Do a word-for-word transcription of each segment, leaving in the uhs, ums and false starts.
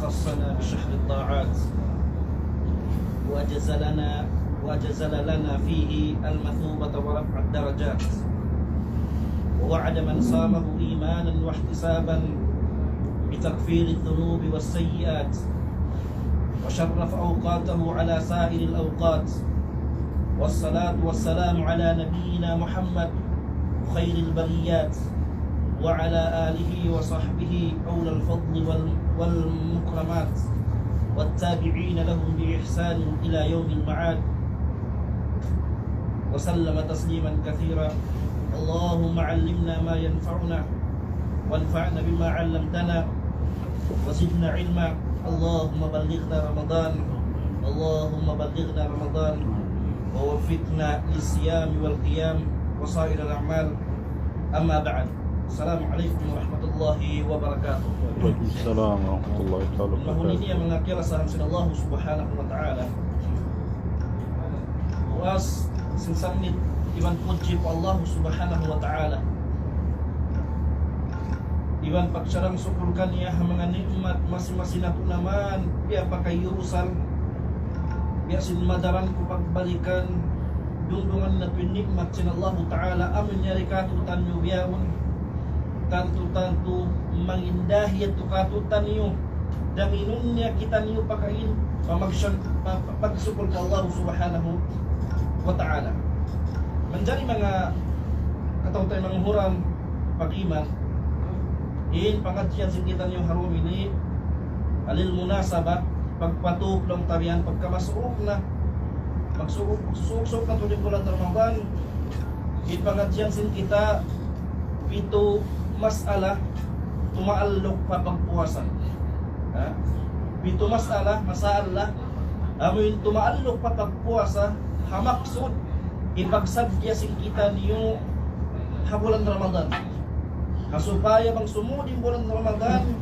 خصنا بشهر الطاعات، وأجزل لنا، وأجزل لنا فيه المثوبة ورفع الدرجات، ووعد من صامه إيمانا واحتسابا بتكفير الذنوب والسيئات، وشرف أوقاته على سائر الأوقات، والصلاة والسلام على نبينا محمد خير البريات، وعلى آله وصحبه أولى الفضل وال-، والمكرمات، والتابعين لهم بإحسان إلى يوم المعاد، وسلم تسليما كثيرا. اللهم علمنا ما ينفعنا، وانفعنا بما علمتنا، وزدنا علما. اللهم بلغنا رمضان، اللهم بلغنا رمضان، ووفقنا للصيام والقيام وسائر الأعمال. أما بعد، السلام عليكم ورحمة الله وبركاته. وعليكم السلام ورحمة الله تعالى Mahunini وبركاته. Manga kiyalasaan sin Allah Subhanahu wa Ta'ala. Puas sin sanglit iban pudji pa Allah Subhanahu wa Ta'ala. Iban pagsarang-sukul kaniya ha manga ni'mat masi-masi natu' naman, biya' pa kay Yusal, biya' sin madaran ku pagbalikan, dungdungan natu' in ni'mat sin Allah Ta'ala, amun yari kātu'niyu bihaun, tantu-tantu mangindahi yadtu kātu'niyu. Danginun niya kitaniyu pakain, pamagsan-, pa-, pa-, pagsukul pa Allah Subhanahu wa Ta'ala. Manjari manga kataw-taymanghu pag-iman, in pangadjian sin kitaniyu ha dum ini, lil munasabah, pagpatup laung ta biya' yan, pagka masuuk na, magsuuk, suuk-suuk na tuud in bulan Ramadan, in pangadjian sin kita, pitu mas'ala tumaalluk pa pagpuasa. Ha? Pitu mas'ala, mas'ala, amu in tumaalluk pa pagpuasa, ha maksud, hipagsadja sin kitaniyu ha bulan Ramadan. Ha supaya bang sumūd in bulan Ramadan,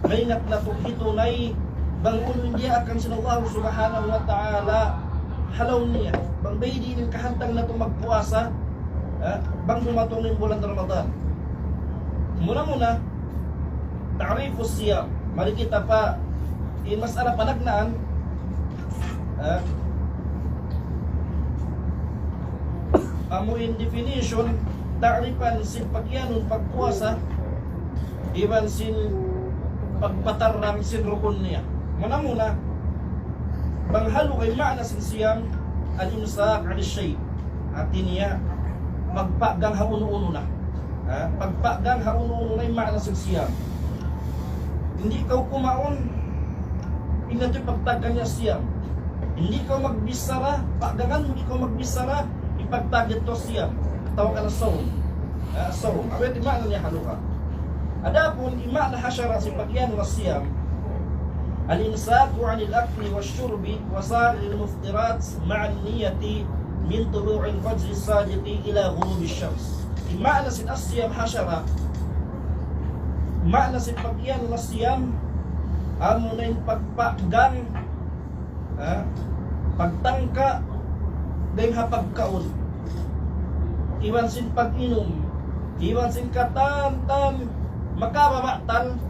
maingat natu' hitunay bang unu in diyaakan sin Allah Subhanahu wa Ta'ala ha lawm niya. Bang biyadiin in kahantang natu' magpuasa, ha, bang dumatung in bulan Ramadan. Muna-muna, ta'rifus siyam. Mari kita pa, in mas'ala panagnaan, ha, amu in definition, ta'rifan sin pagiyanun pagpuasa, iban sin pagpatarrang sin rukun niya. Muna-muna, bang ha lugha in ma'na sin siyam, al-imsak 'ani shay'. Hati niya, pagpagang ha unu-unu na. Ha? Pagpagang ha unu-unu na in ma'na sin siyam. Di' kaw kumaun, in yadtu pagtag kaniya siyam. Di' kaw magbichara, pagangan mu di' kaw magbichara, in pagtag yadtu siyam. Tawag kaniya sawm. Ha, sawm. Amu yan in ma'na niya ha lugha. Adapun in ma'na ha sara' sin pagiyanun siyam, al-imsaku 'anil akli wash-shurbi wa sa'iril muftirat ma'an niyati min tulu'il fajris sadiqi ila ghurubish shams. In ma'na sin as-siyam ha sara', ma'na sin pagiyanun siyam, amuna in pagpagang, ha? Pagtangka dayn ha pagkaun, iban sin pag-inum, iban sin katan-katan makababatal,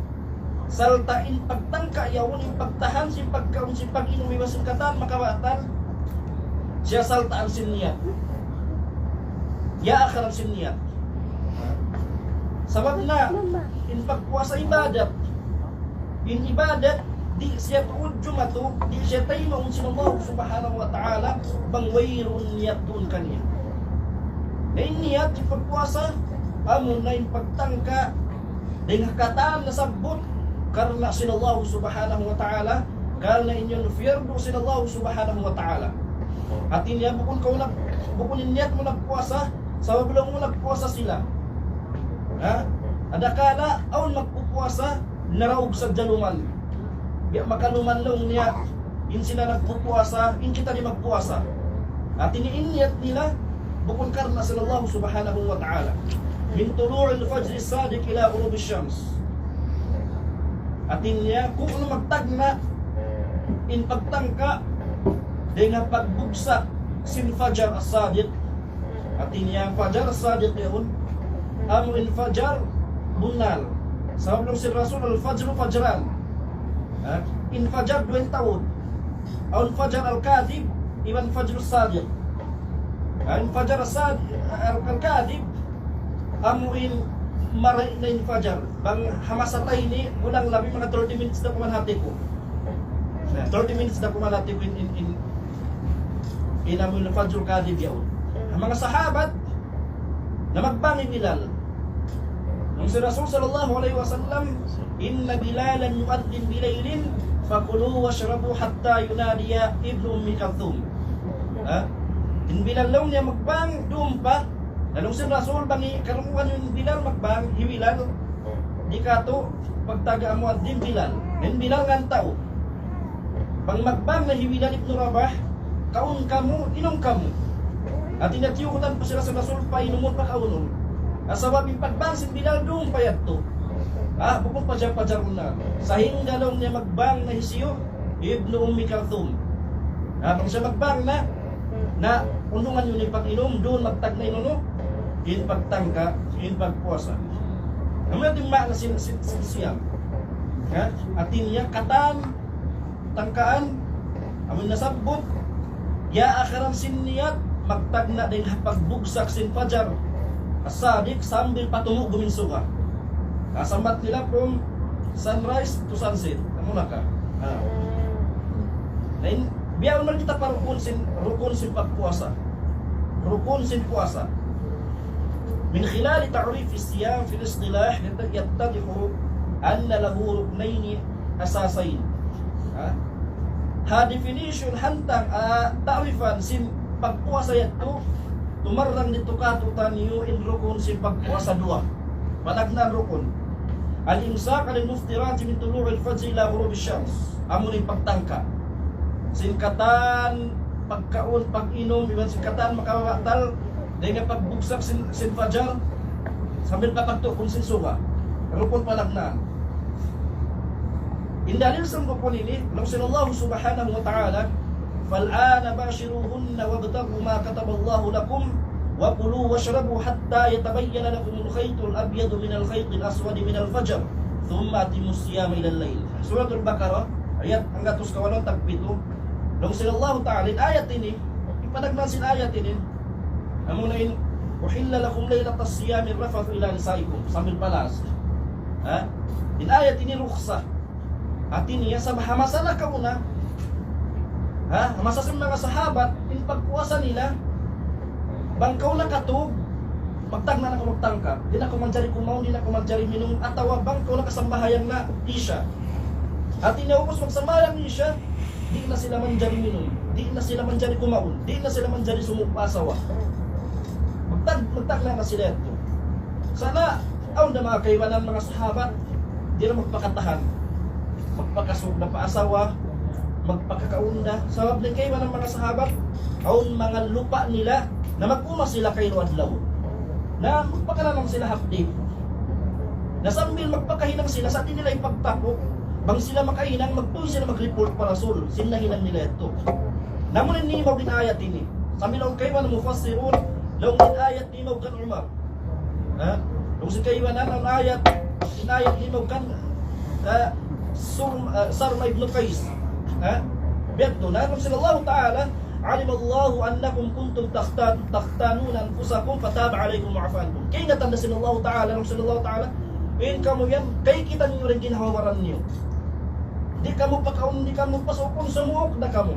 sarta' in pagtangka yaun, in pagtahan sin pagkaun, sin pag-inum, iban sin katan makababatal, siya sartaan sin niyat. Yaakaran sin niyat. Sabab na, in pagpuasa ibadat. In ibadat, di' siya tuud jumatu, di' siya taymaun sin Allah Subhanahu wa Ta'ala, bang wayruun niyat duun kaniya. Na in niyat, in pagpuasa, amuna in pagtangka, dayn ha katan nasabbut, karna' sin Allah Subhanahu wa Ta'ala, karna' in yan piyardu sin Allah Subhanahu wa Ta'ala. Hati niya bukun kaw nag-, bukun in niyat mu nagpuasa, sabab laung mu nagpuasa sila. Ha? Adakala, awn magpupuasa, naraug sadja lumal. Biya' makalumal laung niya, in sila nagpupuasa, in kita di' magpuasa. Hati niya in niyat nila, bukun karna' sin Allah Subhanahu wa Ta'ala. Min tulu'il fajris sadiq ila ghurubish shams. Hati niya, kunu' magtagna' in pagtangka dayn ha pagbugsak sin fajar as-sadiq. Hati niya, fajar as-sadiq yaun, amu in fajar bunnal. Sabab laung sin Rasul, al-fajru fajran. Ha? In fajar duwa in taud. Awn fajar al-kadhib, iban fajar sadiq. Ha? In fajar sad-, al-, al-kadhib, amu in marayaw na in fajar. Bang ha masa ta ini, kulang labi manga thirty minutes da kuman hati ku. Na, thirty minutes da kuman hati ku in, in, in, in amu in fajar kadhib yaun. Manga sahabat, na magbang hi Bilal. Laung sin Rasul sallallahu alayhi wasallam, إن بلالا يؤذن بليل فكلوا واشربوا حتى ينادي ابن أم كلثوم. Ha? In Bilal laung niya magbang, dum pa. Laung sin Rasul, bang hi-, karungugan in Bilal magbang, hi Bilal, di' katu' pagtaga muadhdhin Bilal. In Bilal ngan tau. Bang magbang na hi Bilal ibn Rabah, kaun kamu, inum kamu. Hati niya tiyugutan pa sila sin Rasul, painumun, pakaunun. Sabab in pagbang sin Bilal dum pa yadtu. Ah, bukun pajar-pajar na. Sahingga laung niya magbang na hisiyu, Ibnu Ummi Kalthum. Ah, bang siya magbang na, na undungan niyu in pag-inum, duun magtagna' in unu, in pagtangka, in pagpuasa. Amu na in maana sin, sin, sin siyam. Ha? Hati niya, katan, tangkaan, amun nasabbut, ya akhiran sin niyat, magtagna' dayn ha pagbugsak sin fajar as-sadiq sambil pa tumugum in suga. Nasambat nila from sunrise to sunset. Amu na ka. Ha. Na in, biya' man kita pa rukun sin, rukun sin pagpuasa. Rukun sin puasa. من خلال تعريف الصيام في الاصطلاح يتضح أن له ركنين أساسين. Ha? Ha definition hantang, ah, ta'rifan sin pagpuasa yadtu, tumarrang didtu kātu'niyu in rukun sin pagpuasa duwa. Panagnaan rukun. الإمساك عن المفطرات من طلوع الفجر إلى غروب الشمس. Amu in pagtangka sin katan pagkaun, pag-inum, iban sin katan makabatal dayn ha pagbugsak sin, sin fajar, sambil pa pagtuug sin suga. Rukun panagnaan. In dalil sin rukun ini, laung sin Allah Subhanahu wa Ta'ala, فالآن باشروهن وابتغوا ما كتب الله لكم وكلوا واشربوا حتى يتبين لكم الخيط الأبيض من الخيط الأسود من الفجر ثم أتموا الصيام إلى الليل. Suratul Baqarah, ayat hanggatus kawalu tagpitu. Laung sin Allah Ta'ala, in ayat ini, in panagnaan sin ayat ini, amu na in, أحل لكم ليلة الصيام الرفث إلى نسائكم. Sambil pa last. Ha? In ayat ini rukhsah. Hati niya, sa ha masa nakauna, ha, ha masa sin manga sahabat, in pagpuasa nila, bang kaw nakatug, magtagna' na kaw magtangka, di' na kaw manjari kumaun, di' na kaw manjari minum, atawa bang kaw nakasambahayang na Isha. Hati niya, ubus magsambahayang Isha, di' na sila manjari minum, di' na sila manjari kumaun, di' na sila manjari sumug pa asawa. Magtag-, magtagna' na sila yadtu. Sa' na, awn da manga kaibanan manga sahabat, di' na magpakatahan. Magpakasug da pa asawa, magpakakaun da. Sabab na kaibanan manga sahabat, awn manga lupa nila, na mag-uma sila kaylu adlaw. Na magpakananam sila hapdi'. Na sambil magpakahinang sila, sa' di' nila ipagtapuk. Bang sila makahinang, magtuy sila mag-report pa Rasul sin nahinang nila yadtu. Na amu in nimaug in ayat ini. Sambil awn kaibanan mufassirun, laung in ayat nimaug kan Umar. Ha? Laung sin kaibanan, awn ayat, in ayat nimaug kan, ah, Sur-, ah, Sarma ibn Qais. Ha? Biya' yadtu, na laung sin Allah Ta'ala, علم الله أنكم كنتم تخت-، تختانون أنفسكم فتاب عليكم وعفا عنكم. Kaingatan na sin Allah Ta'ala, laung sin Allah Ta'ala, in kamu yan, kaykitaan niyu in ginhawa-baran niyu. Di' kamu pakaun, di' kamu pasuukun, sumuuk na kamu.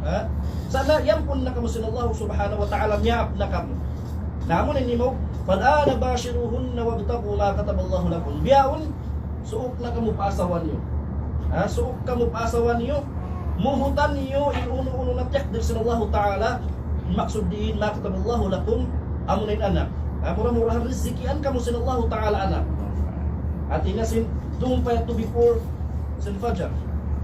Ha? Sa' na, iyampun na kamu sin Allah Subhanahu wa Ta'ala, miyaap na kamu. Na amu na in nimaug, فالآن باشروهن وابتغوا ما كتب الله لكم. Bihaun, suuk na kamu pa asawa niyu. Ha, suuk kamu pa asawa niyu. Muhutan niyu in unu-unu na takdir sin Allahu Ta'ala. Maksud diin, ما كتب الله لكم, amu na in anak. Ha, mura-murahan rizikian kamu sin Allahu Ta'ala anak. Hati niya sin, duun pa yadtu before sin fajar.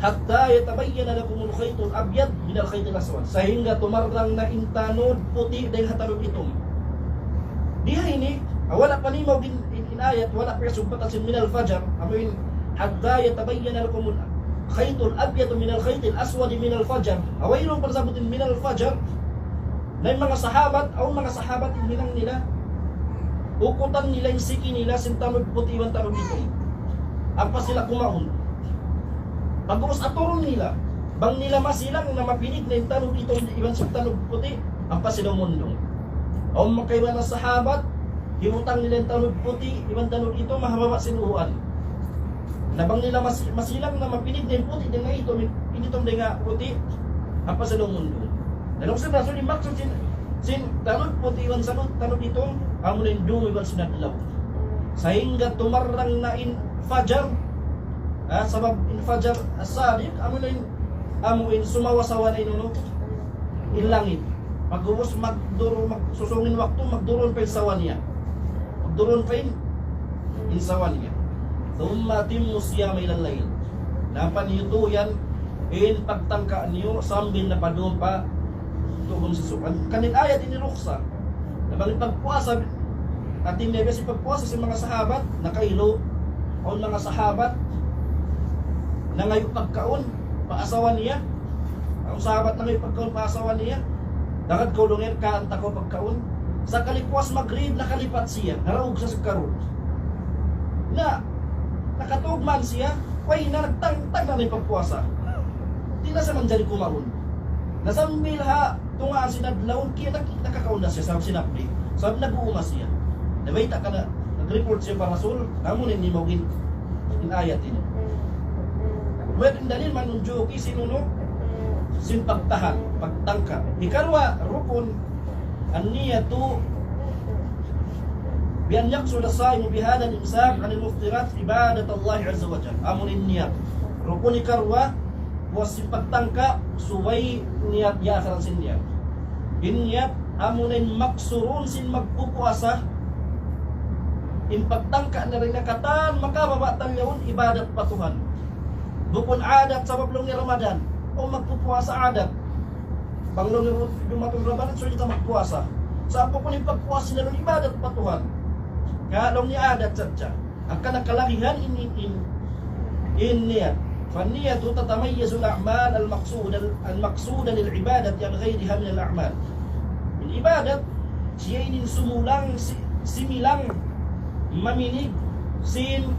حتى يتبين لكم الخيط الأبيض من الخيط الأسود. Sahingga tumarrang na in tanud puti' dayn ha tanud itum. Di ha ini, ah, wala' pa nimaug in, in, in ayat, wala' pa sugpatan sin من الفجر, amu in, حتى يتبين لكم الخيط الأبيض من الخيط الأسود من الفجر. Wayruun pa nasabbut in من الفجر, na in manga sahabat, awn manga sahabat in hinang nila, ukutan nila in siki nila sin tanud puti' iban tanud itum. Ampa sila kumaun. Pag'ubus aturun nila. Bang nila masilang na mapinig na in tanud itum iban sin tanud puti', ampa sila umundung. Awn makaiban na sahabat, hibutang nila in tanud puti' iban tanud itum ha baba' sin uwan. Na bang nila mas-, masilang na mapinig na in puti' dayn ha itum, in itum dayn ha puti', ampa sila umundung. Na laung sin Rasul, in maksud sin, sin tanud puti' iban tanud, tanud itum, amu na in dum iban sin adlaw. Sahingga tumarrang na in fajar, ha, sabab in fajar as-sadiq, amu na in, amu in sumawa-sawa na in unu, in langit. Pag'ubus magdurun, mag-, susung in waktu, magdurun pa in sawa niya. Magdurun pa in, in sawa niya. ثم أتموا الصيام إلى الليل. Na ampa niyu tuyan in pagtangka niyu sambil na pa duun pa tuud sin suku. Kan in ayat ini ruksa. Na bang in pagpuasa, hati niya biya' sin pagpuasa sin manga sahabat, nakailu. Awn manga sahabat, nangayu' pagkaun pa asawa niya. Awn sahabat nangayu' pagkaun pa asawa niya. Dangad kaw, laung niya, kaun ta kaw pagkaun. Sakali puas magrib, nakalipat siya. Naraug sa sukarut. Na, nakatug man siya, way na, nagtangtang na in pagpuasa. Di' na sa manjari kumaun. Na sambil ha tungaan sin adlaw, kaya nak-, nakakaun na siya, sabab sin hapdi'. Sabab nag-uuma siya. Nabayta' ka na, nag-report siya pa Rasul, amu na in nimaugin in ayat ini. Mayta' in dalil manunjuki sin unu, sin pagtahan, pagtangka. Hikaruwa, rukun, النية بأن يقصد الصائم بهذا الإمساك عن المفطرات عبادة الله عز وجل. Amu in niyat. Rukun hikaruwa, puas sin pagtangka, subay niyat, ya, asaran sin niyat. In niyat, amu na in maksurun sin magpupuasa, in pagtangka na dayn ha katan makababatal yaun ibadat pa Tuhan. Bukun adat sabab laung niya Ramadan. O magpupuasa adat. Bang laung niya dumatung Ramadan, subay kita magpuasa. Sa' bukun in pagpuasa na laung ibadat pa Tuhan. Kaya laung niya adat sadja. Hangkan kalagihan in, in, in, in niyat. فالنية تتميز الأعمال المقصودة، المقصودة للعبادة عن غيرها من الأعمال. In ibadat, siya ini in sumulang, si-, similang, maminig, sin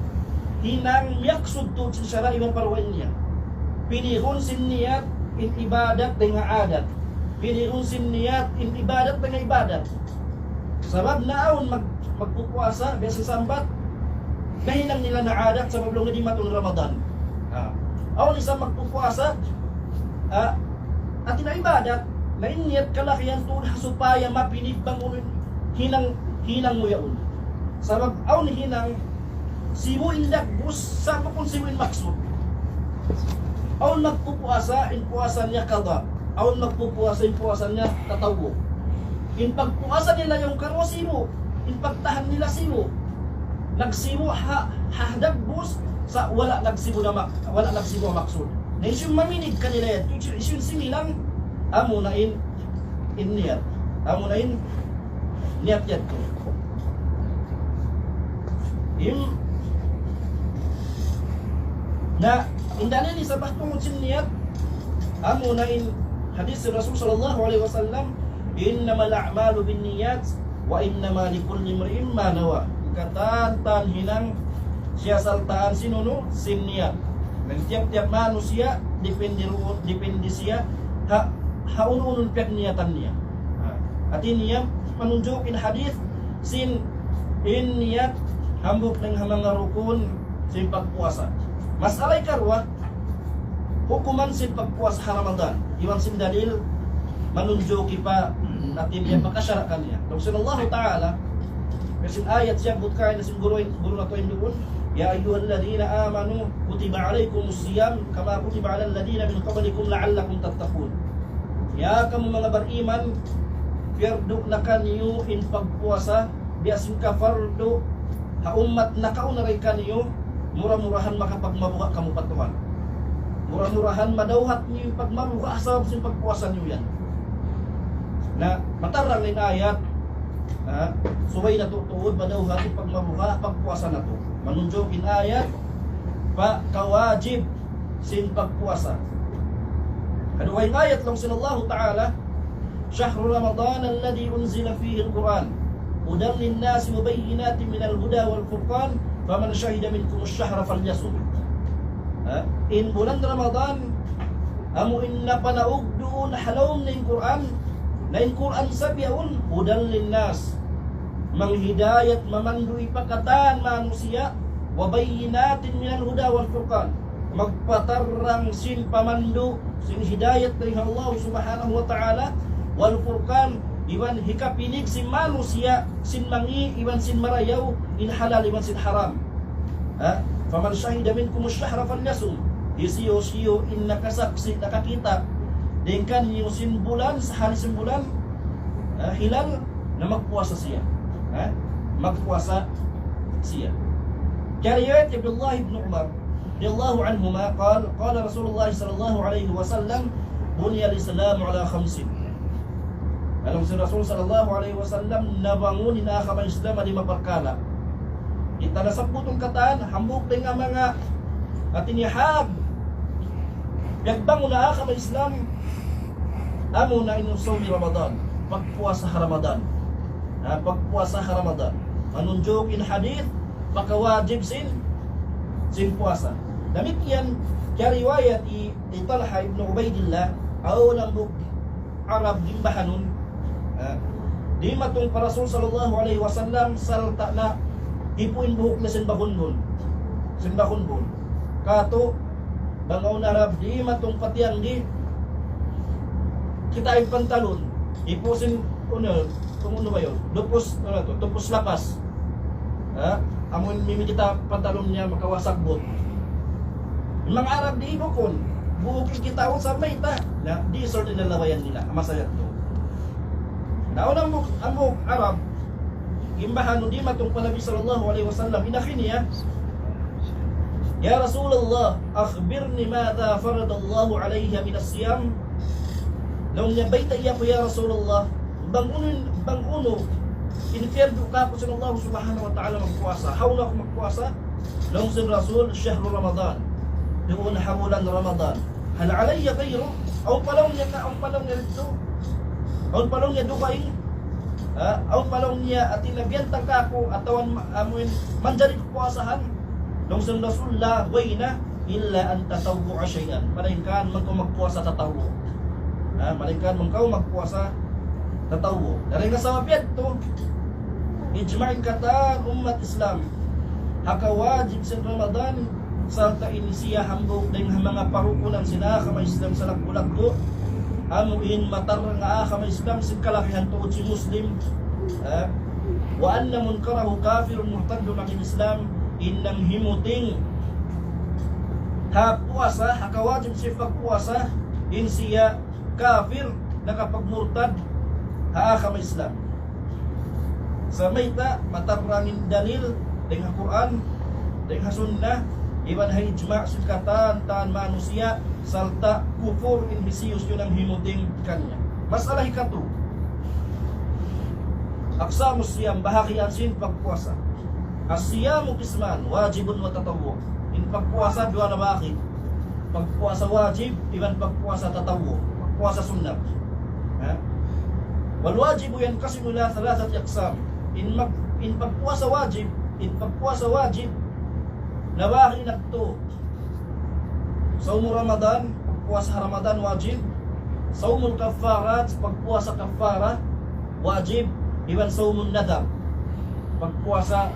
hinang miyaksud tuud sin sara' iban pa dugaing niya. Piligun sin niyat in ibadat dayn ha adat. Piligun sin niyat in ibadat dayn ha ibadat. Sabab na awn mag-, magpupuasa, biya' sin sambat, nahinang nila na adat sabab laung niya dimatung Ramadan. Ah. Awn isab magpupuasa, ah, hati niya ibadat, na in niyat kalagihan tuud ha supaya mapinig bang unu in hinang, hinang mu yaun. Sabab awn hinang, sibu' in dagbus, sa' bukun sibu' in maksud. Awn magpupuasa, in puasa niya qada. Awn magpupuasa, in puasa niya tatawwu'. In pagpuasa nila yaun karuwa sibu', in pagtahan nila sibu'. Nagsibu' ha, ha dagbus, sa' wala' nagsibu' na ma-, wala' nagsibu' ha maksud. Na hisiyu in maminig kanila yan, hisiyu, hisiyu in similang, amu na in, in niyat. Amu na in niyat yadtu. Im, na, in dalil isab tungud sin niyat, amu na in hadith Rasul sallallahu alayhi wasallam, إنما الأعمال بالنيات وإنما لكل امرئ ما نوى. Katan-katan hinang siya sartaan sin unu, sin niyat. Na in tiyap-tiyap manusiya', dipindi duun, dipindi siya, ha, ha unu-unu in piyagniyatan niya. Ha. Hati niya, manunjuk in hadith, sin in niyat, hambuuk dayn ha manga rukun, sin pagpuasa. Mas'ala hikaruwa, hukuman sin pagpuasa ha Ramadan. Iban sin dalil, manunjuki pa, hati niya, pa kasara' kaniya. Laung sin Allahu Ta'ala, biya' sin ayat siyabbut kaina sin guru, guru natu' yan duun, يا أيها الذين آمنوا كتب عليكم الصيام كما كتب على الذين من قبلكم لعلكم تتقون. Ya kamu manga bariman, pirdu na kaniyu in pagpuasa, biya' sin kapardu ha ummat nakauna dayn kaniyu, mura-murahan makapagmabuga' kamu pa Tuhan. Mura-murahan madawhat niyu in pagmabuga' sabab sin pagpuasa niyu yan. Na, matarrang in ayat, ha, subay natu' tuud madawhat in pagmabuga', pagpuasa natu'. Manunjuk in ayat, pa kawajib sin pagpuasa. Kaduwa in ayat laung sin Allahu Ta'ala, شهر رمضان الذي أنزل فيه القرآن هدى للناس وبينات من الهدى والفرقان فمن شهد منكم الشهر فليصمه. Ha? In bulan Ramadan, amu in napanaug duun ha lawm na in Qur'an, na in Qur'an isab yaun, هدى للناس. Manghidayat, mamandu' pa katan manusiya', وبينات من الهدى والفرقان. Magpatarrang sin pamandu', sin hidayat dayn ha Allah Subhanahu wa Ta'ala, والفرقان, iban hikapinig sin manusiya', sin mangi', iban sin marayaw, in halal, iban sin haram. Ha? فمن شهد منكم الشهر فليصمه. Hisiyu-siyu in nakasaksi', nakakita', dayn kaniyu sin bulan, sahali sin bulan, ha, hilal, na magpuasa siya. Ha? Magpuasa siya. Kiyariwayat hi Abdullah ibn Umar, رضي الله عنهما، قال: قال رسول الله صلى الله عليه وسلم: بني الإسلام على خمس. Laung sin Rasul sallallahu alayhi wasallam, nabangun in agama Islam ha lima parkala'. Kita' na sabbutun katan, hambuuk dayn ha manga atin yahag. Piyagbangun ha agama Islam, amuna in صوم رمضان, pagpuasa ha Ramadan. Ha, pagpuasa ha Ramadan. Manunjuk in hadith, pagkawajib sin, sin puasa. Damikkiyan, kiyariwayat hi, hi Talha ibn Ubaidillah, awn hambuuk Arab gimbahanun, ha, dimatung pa Rasul sallallahu alayhi wasallam, sarta' na hipu' in buhuk niya sin bahunbun. Sin bahunbun. Katu', bang awn Arab dimatung pa tiyanggi, kita' in pantalun, hipu' sin, unu, unu ba yaun? Tupus, unu tu? Tupus lapas. Ha? Amun mimi kita' pantalun niya makawa' sagbut. In manga Arab di' bukun. Bukun kita' sa mayta'. Na, di' sort in lalabayan nila. Masa yadtu. Na, awn hambuuk, hambuuk Arab, gimbahanun dimatung pa Nabi sallallahu alayhi wasallam, in agi niya, يا رسول الله، أخبرني ماذا فرض الله علي من الصيام. Laung niya, baytai aku, ya Rasulullah, bang unu, bang unu in piyardu kāku' sin Allah Subhanahu wa Ta'ala magpuasa. Hawnu aku magpuasa? Laung sin Rasul, شهر رمضان. Duun ha bulan Ramadan. هل علي غيره؟ Awn pa laung niya ka, awn pa laung niya didtu? Awn pa laung niya dugaing? Ha? Awn pa laung niya atin na biyantang kāku' atawa ma-, amuin manjari ku puasahan? Laung sin Rasul, لا, way na, إلا أن تطوع شيئا. Malaingkan bang kaw magpuasa tatawwu'. Ha? Malaingkan bang kaw magpuasa tatawwu'. Dayn ha sabab yadtu, ijma' in katan ummat Islam ha kawajib sin Ramadan, sarta' in siya hambuuk dayn ha manga parukunan sin agama Islam salaggu'-laggu', amu in matarrang agama Islam sin kalagihan tuud sin Muslim, ha? وأن منكره كافر مرتد عن الإسلام, in nanghimuting ha puasa, ha kawajib sin pagpuasa, in siya kafir, nakapagmurtad ha agama Islam. Sa' mayta', matarrang in dalil dayn ha Qur'an, dayn ha Sunnah, iban ha ijma' sin katan-katan manusiya', sarta' kufur in hisiyu-siyu nanghimuting kaniya. Masala hikatu. أقسام الصيام, bahagian sin pagpuasa. الصيام قسمان، واجب وتطوع. In pagpuasa duwa na bahagi. Pagpuasa wajib, iban pagpuasa tatawwu'. Pagpuasa sunnat. Ha? والواجب ينقسم إلى ثلاثة أقسام. In mag-, in pagpuasa wajib, in pagpuasa wajib, nabahagi' natu'. صوم رمضان, pagpuasa Ramadan wajib. صوم الكفارات, pagpuasa kaffara wajib. Iban صوم النذر, pagpuasa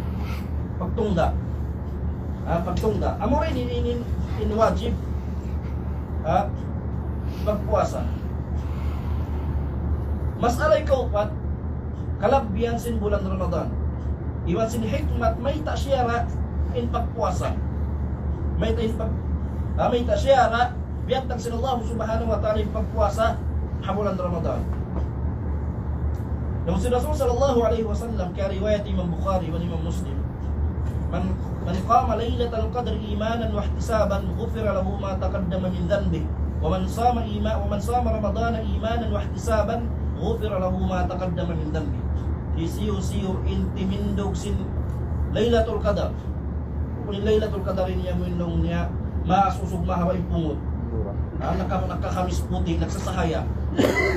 pagtungda'. Ha, pagtungda'. Amu ra ini in, in, in wajib. Ha, pagpuasa. Masala hikaupat, kalabbihan sin bulan Ramadan. Iban sin hikmat mayta' siyara' in pagpuasa. Mayta' in pag-, ha, mayta' siyara' biyantang sin Allah Subhanahu wa Ta'ala in pagpuasa ha bulan Ramadan. Laung sin Rasul sallallahu alayhi wasallam, kiyariwayat Imam Bukhari wa Imam Muslim, من، من قام ليلة القدر إيمانا واحتسابا غفر له ما تقدم من ذنبه، ومن صام إيما-، ومن صام رمضان إيمانا واحتسابا غفر له ما تقدم من ذنبه. Hisiyu-siyu in timindug sin Laylatul Qadar. Bukun in Laylatul Qadar ini amu in laung niya, maas usug mahaba' in pungut. Ha, naka-, naka-kamis puti', nagsasahaya.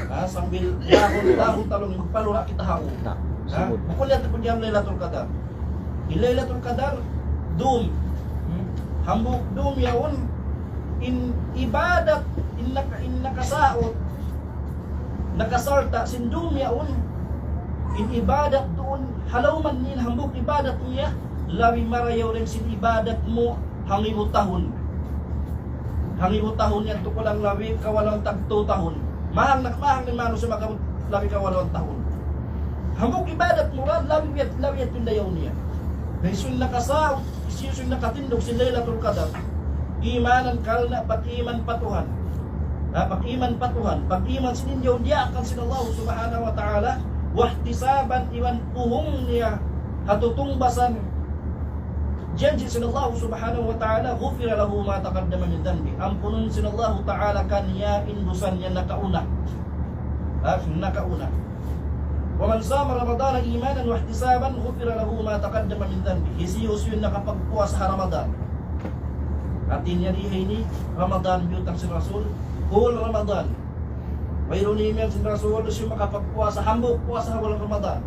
Ha, sambil tahun-tahun talung, magpalura' kita hau. Na, ha? Sumud. Bukun yadtu in Laylatul Qadar. In Laylatul Qadar, dum. Hmm? Hambuuk dum yaun, In ibadat, in naka-, in nakasaut, nakasarta' sin dum yaun, in ibadat duun, ha lawm niya, hambuuk ibadat niya, labi marayaw dayn sin ibadat mu, hangibu tahun. Hangibu tahun yan, tukulang labi, kawalan tagtu tahun. Mahang na, mahang na in manusiya' mag-abut labi kawalan tahun. Hambuuk ibadat mu ra, labi yadtu, labi yadtu in dayaw niya. Na hisiyu in nakasaut, hisiyu in nakatindug sin Laylatul Qadar. Imanan karna' pag-iman pa Tuhan. Ha, pag-iman pa Tuhan. Pag-iman sin in yaun diyaakan sin Allah Subhanahu wa Ta'ala. Wahtisaban, iban puhung niya ha tutungbasan janji' sin Allah Subhanahu wa Ta'ala, غفر له ما تقدم من ذنبه. Ampunun sin Allah Ta'ala kaniya in dusa niya nakauna. Ha, nakauna. ومن صام رمضان إيمانا واحتسابا غفر له ما تقدم من ذنبه. Hisiyu-siyu in nakapagpuasa ha Ramadan. Hati niya di ha ini, Ramadan biyutang sin Rasul, whole Ramadan. Wayruun imiyan sin Rasul, hisiyu makapagpuasa, hambuuk puasa ha bulan Ramadan.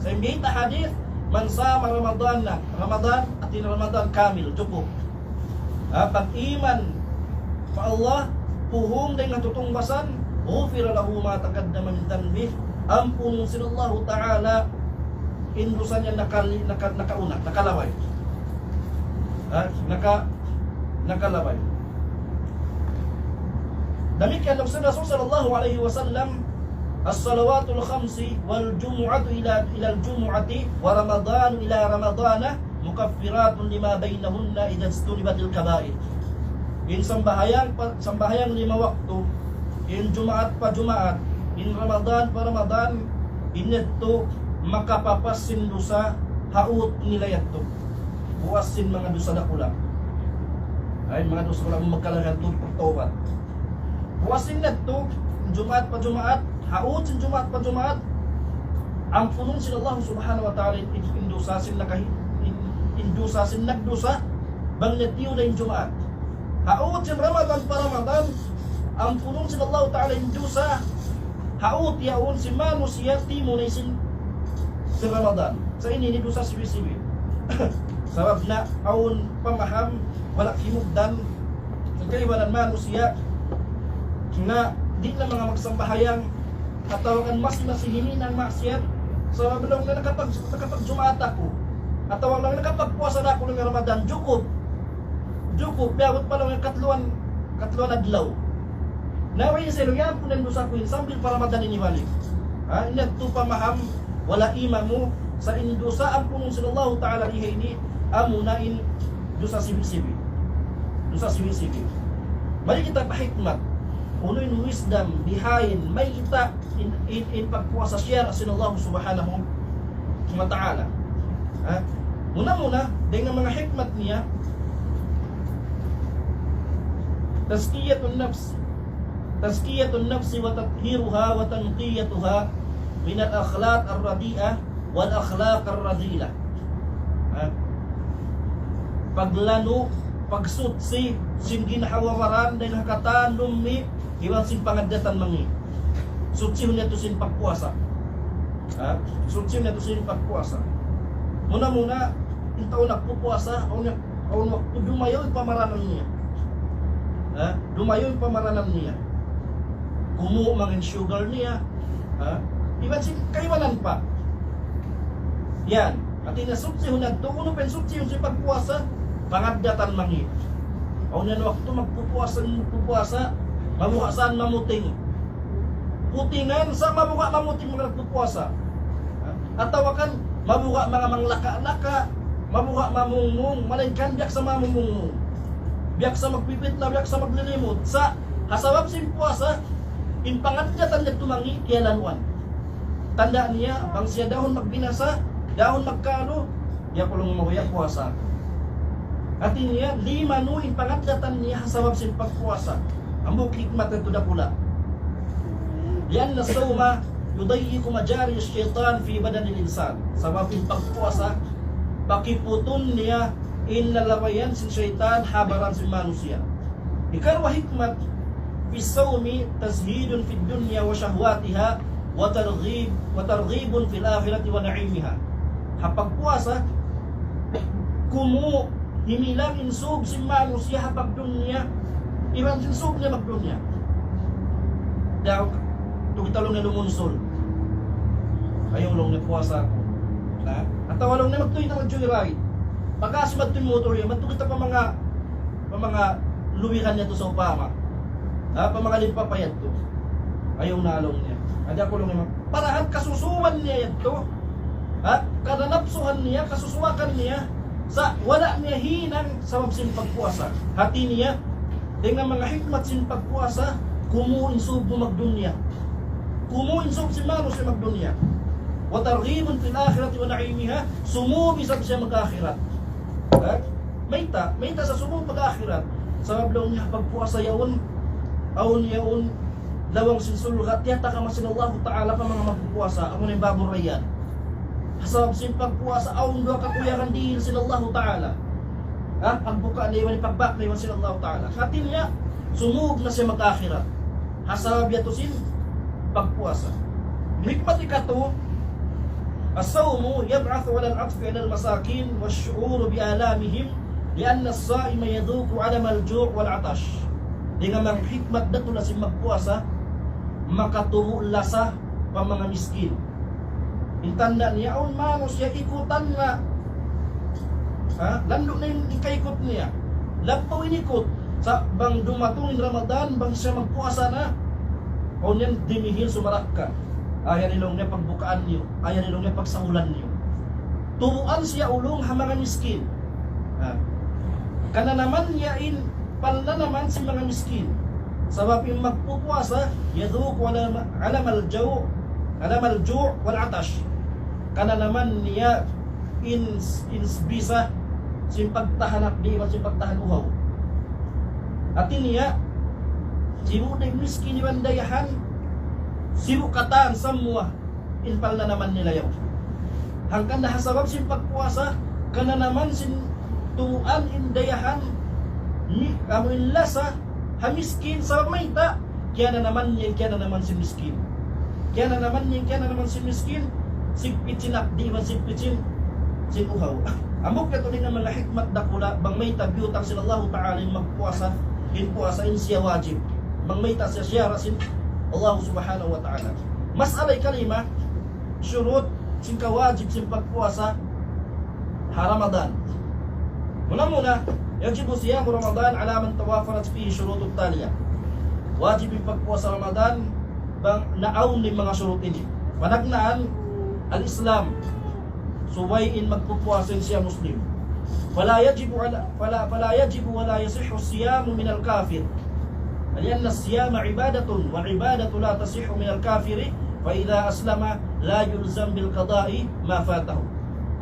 Sa' in bayta' hadith, من صام رمضان, Ramadan, hati niya Ramadan kamil, jukup. Ha, pag-iman pa Allah, puhung dayn ha tutungbasan, غفر له ما تقدم من ذنبه, ampunun sin Allah Ta'ala in dusa niya nakali-, naka-, nakauna, nakalabay. Ha, naka-, nakalabay. Damikkiyan laung sin Rasul sallallahu alayhi wasallam, الصلوات الخمس والجمعة إلى، إلى الجمعة ورمضان إلى رمضان مكفرات لما بينهن إذا اجتنبت الكبائر. In sambahayang pa-, sambahayang lima waktu, in Jumaat pa Jumaat, in Ramadan pa Ramadan, in yadtu makapapas sin dusa ha ut nila yadtu. Puas sin manga dusa dakula'. Ay, manga dusa dakula' magkalahan tu pagtawbat. Puas sin yadtu, Jumaat pa Jumaat, ha ut sin Jumaat pa Jumaat, ampunun sin Allah Subhanahu wa Ta'ala in, in dusa sin nakahi-, in, in dusa sin nagdusa, bang niya tiyuda in Jumaat. Ha ut sin Ramadan pa Ramadan, ampunun sin Allah Ta'ala in dusa, ha ut yaun sin manusiya' timuna sin, sin Ramadan. Sa' ini in dusa sibi'-sibi'. Sabab na awn pamaham, wala' kimugdan, sa' kaibanan manusiya', na di' na manga magsambahayang, atawa kan masi-masi himinang maksiyat, sabab laung niya nakapag-, nakapagjumaat aku, atawa laung niya nakapagpuasa na aku laung niya Ramadan, jukup. Jukup, miyabut pa laung niya katluan, katluan adlaw. Na way siya laung niya, ampunun in dusa ku in sambil pa Ramadan ini balik. Ha, in yadtu pamaham, wala' imamu, sa' in dusa ampunun sin Allahu Ta'ala di ha ini, amuna in dusa sibi'-sibi'. Dusa sibi'-sibi'. Mari kita pa hikmat. Unu in wisdom behind, mayta' in, in, in pagpuasa siyara' sin Allah Subhanahu wa Ta'ala. Ha? Muna-muna, dayn ha manga hikmat niya, تزكية النفس، تزكية النفس وتطهيرها وتنقيتها من الأخلاق الرديئة والأخلاق الرذيلة. Ha? Paglanu', pagsuchi sin ginhawa-baran dayn ha katan lummi' iban sin pangaddatan mangi'. Suchihun niya yadtu sin pagpuasa. Ha? Suchihun niya yadtu sin pagpuasa. Muna-muna, in tau nagpupuasa, awn, awn waktu dumayaw in pamaranan niya. Ha? Dumayaw in pamaranan niya. Kumu' mangin sugar niya. Ha? Iban sin kaibanan pa. Yan. Hati niya suchihun niya yadtu, unu pa in suchihun sin pagpuasa, pangaddatan mangi'. Awn yan waktu magpupuasa, magpupuasa, mabuga' saan mamuting. Putingan sa' mabuga' mamuting manga nagpupuasa. Ha? Atawa kan, mabuga' manga manglaka'-laka', mabuga' mamungmung, malaingkan biya' sa mamumungmung. Biya' sa magpipitna, biya' sa maglilimut. Sa', ha sabab sin puasa, in pangaddatan niya yadtu mangi', kiyalanuan. Tanda' niya, bang siya dahun magbinasa, dahun magkalu, di' aku laung mahuya' puasa. Hati niya, limanu in pangaddatan niya ha sabab sin pagpuasa. Hambuuk hikmat yadtu dakula'. لأن الصوم يضيق مجاري الشيطان في بدن الإنسان. Sabab in pagpuasa, pakiputun niya in lalabayan sin saytan ha baran sin manusiya'. Hikaruwa hikmat, في الصوم تزهيد في الدنيا وشهواتها وترغيب، وترغيب في الآخرة ونعيمها. Ha pagpuasa, kumu' himilang in sūg sin manusiya' ha pagdunya, Iban sin sūb niya magdunya. Daw, tugtalung na lumunsul. Ayaw laung niya puasa aku. Ha? Atawa laung niya magtuy na mag-joyride. Pagka siya magtuy motor niya, magtuy kita pa manga, pa manga luwihan niya tu sa upama. Ha? Pa manga limpapay yadtu. Ayaw na laung niya. Adi aku laung niya mag-, parahan kasusuwan niya yadtu. Ha? Kananapsuhan niya, kasusuwakan niya. Sa' wala' niya hinang sabab sin pagpuasa. Hati niya, dayn ha manga hikmat sin pagpuasa, kumu' in sūb mu magdunya. Kumu' in sūb sin mānusiya' magdunya. وترغيب في الآخرة ونعيمها, sumūb isab siya mag-akhirat. Ha? Mayta', mayta' sa sumūb mag-akhirat. Sabab laung niya pagpuasa yaun, awn yaun, lawang sin surga', tiyatakaman sin Allahu Ta'ala pa manga magpupuasa, amu na in Babur Rayyan. Sabab sin pagpuasa, awn duwa kakuyagan dihil sin Allahu Ta'ala. Ha? Pagbuka na iban, pagbak na iban sin Allahu Ta'ala. Hati niya, sumūb na siya mag-akhirat. Ha sabab yadtu sin pagpuasa. Hikmat ikatu, الصوم يبعث على العطف على المساكين والشعور بآلامهم لأن الصائم يذوق ألم الجوع والعطش. Dayn ha manga hikmat dakula' sin magpuasa, makatubu' lasa pa manga miskin. In tanda' niya, awn mānusiya' ikutan na. Ha? Landu' na in, in kaikut niya. Lappaw in ikut. Sa' bang dumatung in Ramadan, bang siya magpuasa na, awn yan dimihil sumarakka. Ayaw laung niya pagbukaan niyu. Ayaw laung niya pagsahulan niyu. Tubuan siya ulung ha manga miskin. Ha? Kananaman niya in pananaman sin manga miskin. Sabab in magpupuasa, يذوق ألم، ألم الجوع، ألم الجوع والعطش. Kananaman niya in, in bisa sin pagtahan hapdi' iban sin pagtahan uhaw. Hati niya, sibu' da in miskin iban dayahan, sibu' katan samuwa in pananaman nila yaun. Hangkan da ha sabab sin pagpuasa, kananaman sin tubuan in dayahan, mi-, amu in lasa, ha miskin, sabab mayta', kiyananaman niya, kiyananaman sin miskin. Kiyananaman niya, kiyananaman sin miskin, sigpit sin hapdi' iban sigpit sin, sin uhaw. Amu yadtu dayn ha manga hikmat dakula', bang mayta' biyutang sin Allahu Ta'ala in magpuasa, in puasa in siya wajib. Bang mayta' siya siyara' sin Allah Subhanahu wa Ta'ala. Mas'ala ikalima, shurut sin kawajib sin pagpuasa ha Ramadan. Muna-muna, يجب صيام رمضان على من توافرت فيه الشروط التالية. Wajib in pagpuasa Ramadan bang naawn in manga shurut ini. Panagnaan, al-Islam. Subay in magpupuasa in siya Muslim. فلا يجب على، فلا، فلا يجب ولا يصح الصيام من الكافر. لأن الصيام عبادة، والعبادة لا تصح من الكافر، فإذا أسلم لا يلزم بالقضاء ما فاته.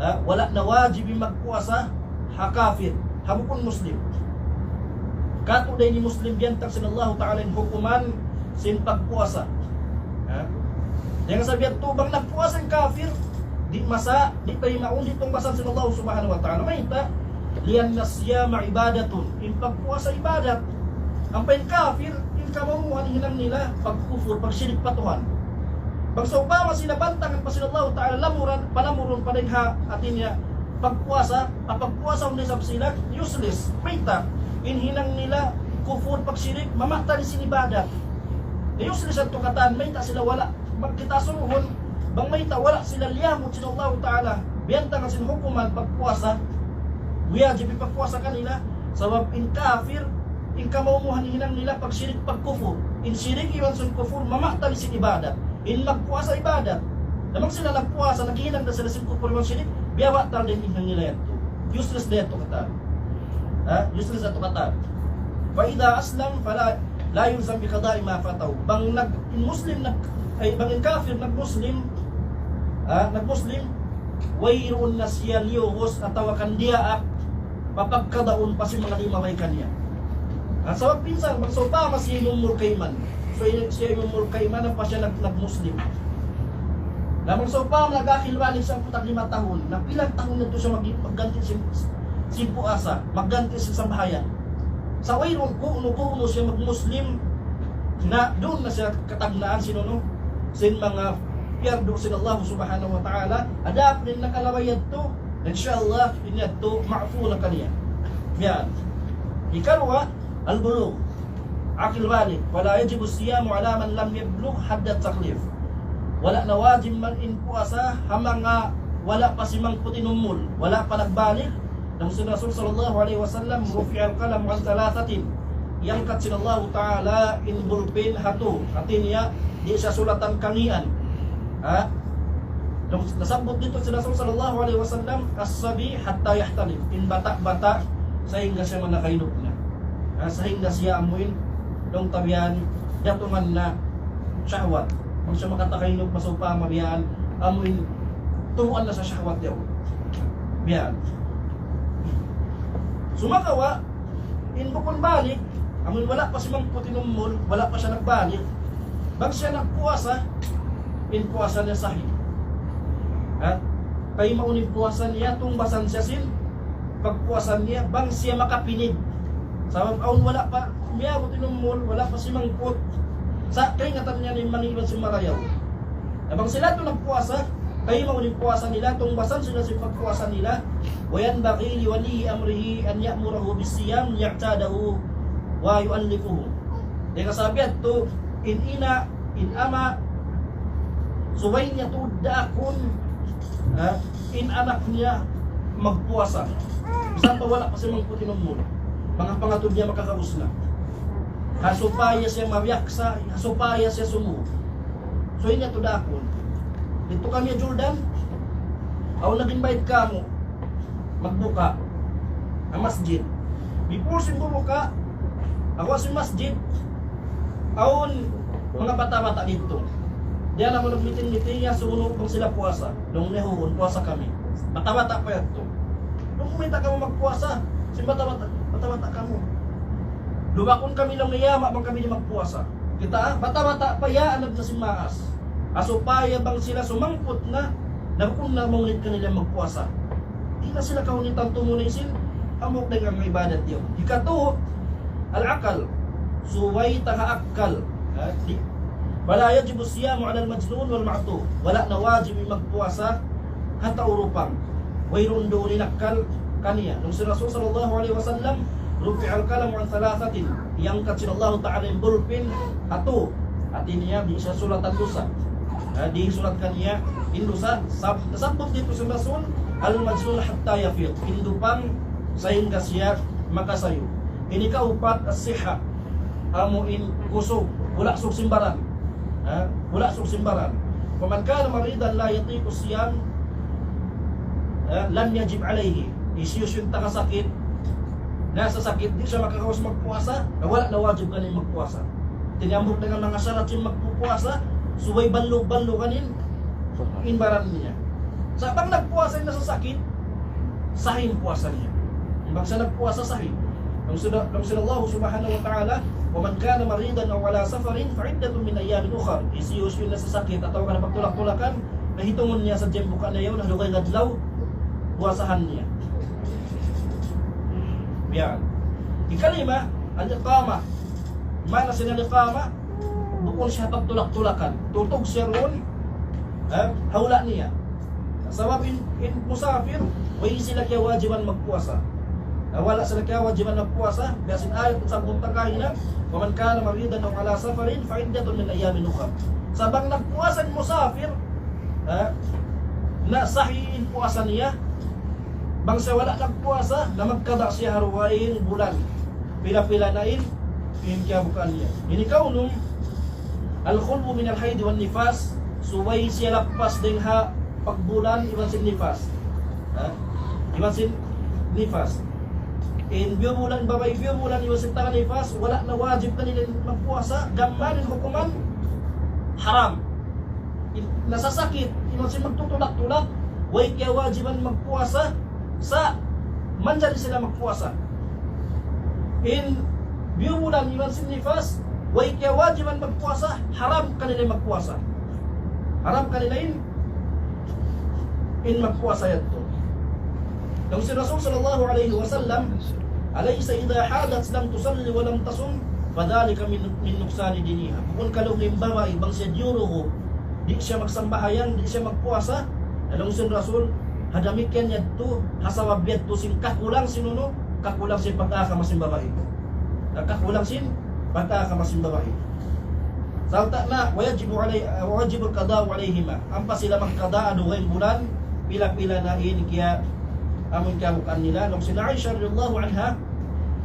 Ha, wala' na wajib in magpuasa ha kafir, ha bukun Muslim. Katu' da ini Muslim biyantang sin Allahu Ta'ala in hukuman sin pagpuasa. Ha? Dayn ha sabab yadtu bang nagpuasa in kafir, di' masa, di' taymaun, di' tungbasan sin Allah Subhanahu wa Ta'ala. Mayta'? لأن الصيام عبادة. In pagpuasa ibadat. Ampa in kafir, in kamauhan hinang nila, pagkufur, pagshirik pa Tuhan. Bang sawpama sila bantangan pa sin Allah Ta'ala, lamuran, palamurun pa dayn ha, hati niya, pagpuasa, ha pagpuasa, unu isab sila, useless. Mayta'? In hinang nila, kufur, pagshirik, mamatali sin ibadat. Useless yadtu katan, mayta' sila wala'. Bang kita asubuhun, bang mayta' wala' sila liyamud sin Allahu Ta'ala, biyantangan sin hukuman pagpuasa, wajib in pagpuasa kanila, sabab in kafir, in kamauhan hinang nila pagshirik pagkufur. In shirik iban sin kufur, mamatali sin ibadat. In magpuasa ibadat. Na bang sila nagpuasa, naghinang da sila sin kufur iban shirik, biya' batal da in hinang nila yadtu. Useless da yadtu katan. Ha? Useless yadtu katan. فإذا أسلم فلا، لا يلزم بقضاء ما فاته. Bang nag-, in Muslim nag-, ay, bang in kafir nag-Muslim, ha, nag-Muslim, wayruun na siya liyuhus atawa kan diyaak, papagkadaun pa sin manga limabay kaniya. Ha, sabab minsan, bang sawpama siya imumul kaiman. So, in-, siya imumul kaiman, ampa siya nag-, nag-Muslim. Na bang sawpama nag-akhil balik siya, putag lima tahun, na pila tahun na yadtu siya mag-, magganti sin, sin puasa, magganti sin sambahayang. Sa' wayruun kunu-kunu siya mag-Muslim, na duun na siya katagnaan sin unu, sin manga piyardu sin Allah Subhanahu wa Ta'ala, adapun in nakalabay yadtu, insya Allah, in yadtu, ma'fu na kaniya. Yan. Ikaruwa, al-bulugh. عاقل بالغ، فلا يجب الصيام على من لم يبلغ حد التكليف. Wala' na wajib man in puasa ha manga wala' pa simangput in umul, wala' pa nagbalig. Laung sin Rasul sallallahu alayhi wasallam, رفع القلم عن ثلاثة. Iyangkat sin Allahu Ta'ala in bulpin ha tū. Hāti niya, di' siya sulatan kangīan. Ha? Laung, nasabbut didtu sin Rasul sallallahu alayhi wasallam, الصبي حتى يحتلم. In bata'-bata', sahingga siya manakainuk na. Ha? Sahingga siya amuin, laung ta biya' yan, datungan na shahwat. Bang siya makatakainuk, masawpama biya' yan, amuin, turuan na sa shahwat yaun. Biya' yan. Sumagawa', in bukun balig, amun wala' pa simangput in umul, wala' pa siya nagbalig, bang siya nagpuasa, in puasa niya sahih. Ha? Taymaun in puasa niya, tungbasan siya sin pagpuasa niya, bang siya makapinid. Sabab awn wala' pa miyabut in umul, wala' pa simangput. Sa' kaingatan niya in mangi' iban sin marayaw. Na bang sila yadtu nagpuasa, taymaun in puasa nila, tungbasan sila sin pagpuasa nila, وينبغي لولي أمره أن يأمره بالصيام ليعتاده ويؤلفه. Dayn ha sabab yadtu, in ina', in ama', subay niya tuud daakun, ha, in anak niya magpuasa. Misan pa wala' pa simangput in umul. Manga pangatud niya makakaus na. Ha supaya siya mabiyaksa, ha supaya siya sumūd. Subay niya tuud daakun. Didtu kami ha Jordan, awn nag-invite kāmu' magbuka ha masjid. Before sin bubuka, ha lawm sin masjid, awn manga bata'-bata' didtu. Diyan amu nagmiting-miting, iyasubu bang sila puasa. Laung niya, "Huun, puasa kami." Bata'-bata' pa yadtu. "Laung, mayta' kamu magpuasa? Sin bata'-bata', bata'-bata' kamu." "Lubakun kami," laung niya, "ma-, bang kami di' magpuasa." Kita', ha? Bata'-bata' pa, iyaanad na sin maas. Ha supaya bang sila sumangput na, na bukun na mahunit kanila magpuasa. Di' na sila kahunitan tumuni sin hambuuk dayn ha ibadat yaun. Hikatū, العقل. Subay ta ha akkal. Ha? Di'. فلا يجب الصيام على المجنون والمعتوه. Wala' na wajib in magpuasa ha tau rupang wayruun duun in akkal kaniya. Laung sin Rasul sallallahu alayhi wasallam, رفع القلم عن ثلاثة. Iyangkat sin Allahu Ta'ala in bulpin ha tū. Hāti niya, di' siya sulatan dusa. Ha, di' sulat kaniya in dusa, sab-, nasabbut didtu sin Rasul, المجنون حتى يفيق. In dupang sahingga siya makasayu. Ini kaupat, الصحة. Amu in kusug, hula' sug sin baran. Ha? Hula' sug sin baran. فمن كان مريضا لا يطيق الصيام, ha, لم يجب عليه. Hisiyu-siyu in taga sakit, nasa sakit, di' siya makakaus magpuasa, na wala' na wajib kaniya magpuasa. Hāti niya hambuuk dayn ha manga sarat sin magpuasa, subay balug-balug kaniya in baran niya. Sa' bang nagpuasa in nasa sakit, sahih in puasa niya. Bang siya nagpuasa, sahih. Laung sin, laung sin Allah subhanahu wa ta'ala, ومن كان مريضا أو على سفر فعدة من أيام أخر. Hisiyu-siyu in nasa sakit atawa ka nagtulak-tulakan, na hitungun niya sadja in buka niya yaun, ha dugaing adlaw, puasahan niya. Yan. Hikalima, الإقامة. Maana sin الإقامة, bukun siya pagtulak-tulakan. Tutug siya duun, ha, ha hula' niya. Sabab in, in musafir, way sila kiyawajiban magpuasa. Ha, wala' sila kiyawajiban magpuasa, biya' sin ayat nasabbut ta kaina, ومن كان مريضا أو على سفر فعدة من أيام أخر. Sa' bang nagpuasa in musafir, ha, na sahih in puasa niya, bang siya wala' nagpuasa, na magkada' siya ha dugaing bulan. Pila-pila na in, in kiyabukaan niya. Ini kaunum, الخلو من الحيض والنفاس, subay siya lappas dayn ha pagbulan iban sin nifas. Ha? Iban sin nifas. In biyubulan, babai biyubulan iban sin taga nifas, wala' na wajib kanila magpuasa, gam mayan in hukuman, haram. In nasasakit, iban sin magtutulak-tulak, way kiyawajiban magpuasa, sa' manjari sila magpuasa. In biyubulan iban sin nifas, way kiyawajiban magpuasa, haram kanila magpuasa. Haram kanila in, in magpuasa yadtu. Laung sin Rasul sallallahu alayhi wasallam, أليس إذا حاضت لم تصل ولم تصم فذلك من، من نقصان دينها. Bukun ka laung in babai, bang siya diyuruhu, di' siya magsambahayang, di' siya magpuasa. Laung sin Rasul, ha damikkiyan yadtu, ha sabab yadtu sin kakulang sin unu, kakulang sin pag-agama sin babai. Na kakulang sin Mata ka masin babai. Sarta' na, ويجب علي-, ويجب القضاء عليهما. Ampa sila magkada' ha dugaing bulan, pila-pila na in kiya-, amun kiyabukaan nila. Laung sin Aisha radiyallahu anha,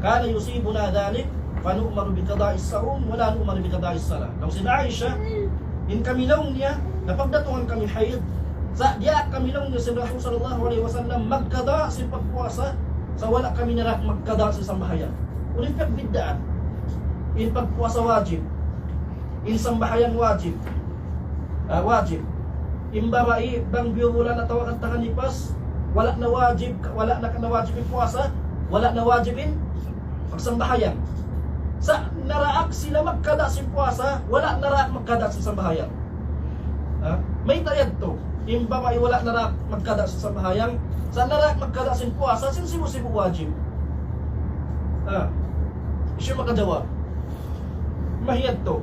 كان يصيبنا ذلك فنؤمر بقضاء الصوم ولا نؤمر بقضاء الصلاة. Laung sin Aisha, in kami laung niya, napagdatungan kami hayd. Sa' diyaak kami laung niya sin Rasul sallallahu alayhi wasallam magkada' sin pagpuasa, sa' wala' kami naraak magkada' sin sambahayang. Unu in pagbiddaan? In pagpuasa wajib. In sambahayang wajib. Ah, wajib. In babai, bang biyubulan atawa kan taga nipas, wala' na wajib, wala' na, na wajib in puasa, wala' na wajib in pagsambahayang. Sa' naraak sila magkada' sin puasa, wala' naraak magkada' sin sambahayang. Ha? Mayta' yadtu? In babai wala' naraak magkada' sin sambahayang, sa' naraak magkada' sin puasa, sin sibu'-sibu' wajib. Ha? Hisiyu makajawab? Mayta' yadtu?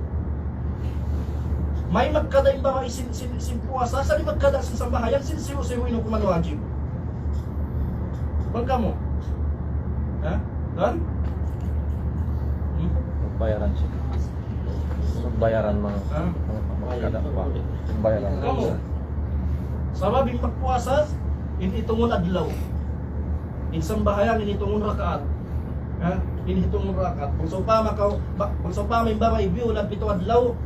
Mayta' magkada' in babai sin, sin, sin puasa, sa' di' magkada' sin sambahayang, sin sibu'-sibu' in hukuman wajib. Bang kamu? Ha? Kan? Hmm? Bayaran siya. Bayaran mga, ha? Mga, mga kada pa. Bayaran. Kamu? Sabab in pagpuasa, in hitungun adlaw. In sambahayang, in hitungun rakaat. Ha? In hitungun rakaat. Bang sawpama ka, ba-, bang sawpama in babai biyulan pitu adlaw,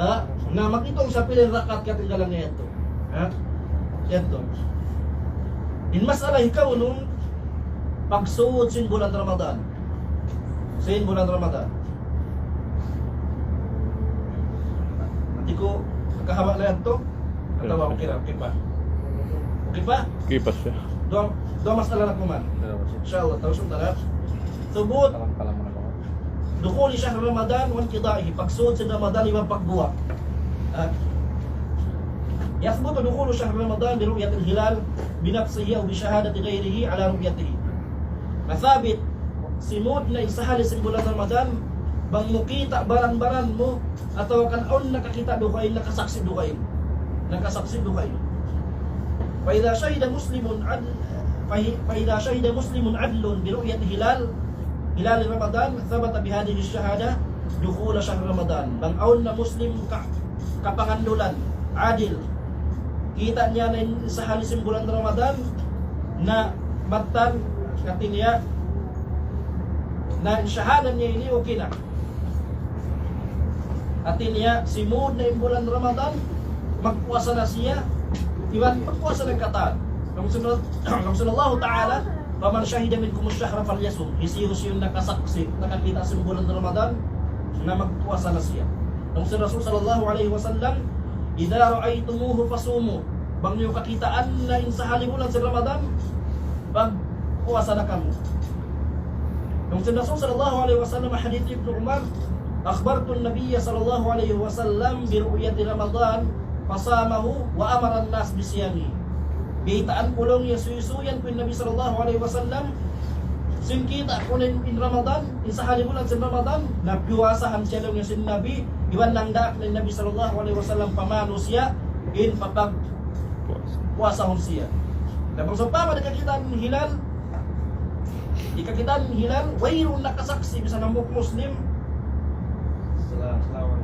ha? Na maghitung siya pila in rakaat katinggalan niya yadtu. Ha? Yadtu. In mas'ala hikaunum, pagsud sin bulan Ramadan. Sin bulan Ramadan. Di' ku kahaba' na yadtu. Atawa okay ra, okay pa? Okay pa? Okay pa siya. Duwa, duwa mas'ala na kuman. Insha Allah, taus na. Subut. دخول شهر رمضان وانقضائه. Pagsud sin Ramadan iban pagguwa'. Ha? يثبت دخول شهر رمضان برؤية الهلال بنفسه أو بشهادة غيره على رؤيته. Masabit, simud na in sahali sin bulan Ramadan, bang mu kita' baran-baran mu, atawa kan awn nakakita' dugaing, nakasaksi' dugaing. Nakasaksi' dugaing. فإذا شهد مسلم عدل، فه-، فإذا شهد مسلم عدل برؤية هلال، هلال رمضان، ثبت بهذه الشهادة دخول شهر رمضان. Bang awn na Muslim ka-, kapangandulan, adil. Kita' niya na in sahali sin bulan Ramadan, na mattan, hati niya, na in shahada niya ini okay na. Hati niya, simud na in bulan Ramadan, magpuasa na siya, iban magpuasa na katan. Laung sin, laung sin Allah Ta'ala, فمن شهد منكم الشهر فليصمه. Hisiyu-siyu in nakasaksi', nakakita' sin bulan Ramadan, na magpuasa na siya. Laung sin Rasul sallallahu alayhi wasallam, إذا رأيتموه فصوموا. Bang niyu kakitaan na in sahali bulan sin Ramadan, magpuasa na kamu. Laung sin Rasul sallallahu alayhi wasallam, hadith Ibn Umar, أخبرت النبي صلى الله عليه وسلم برؤية رمضان فصامه وأمر الناس بصيامه. Baytaan ku laung niya, suysuyan ku in Nabi sallallahu alayhi wasallam, sin kita' ku na in, in Ramadan, in sahali bulan sin Ramadan, na piyuwasahan siya laung niya sin Nabi, iban nangdaak na in Nabi sallallahu alayhi wasallam pamanu siya, in papag-, puasahun siya. Na bang sawpama di' kakitaan hilal, di' kakitaan hilal, wayruun nakasaksi', bisan hambuuk Muslim. Salam, salam.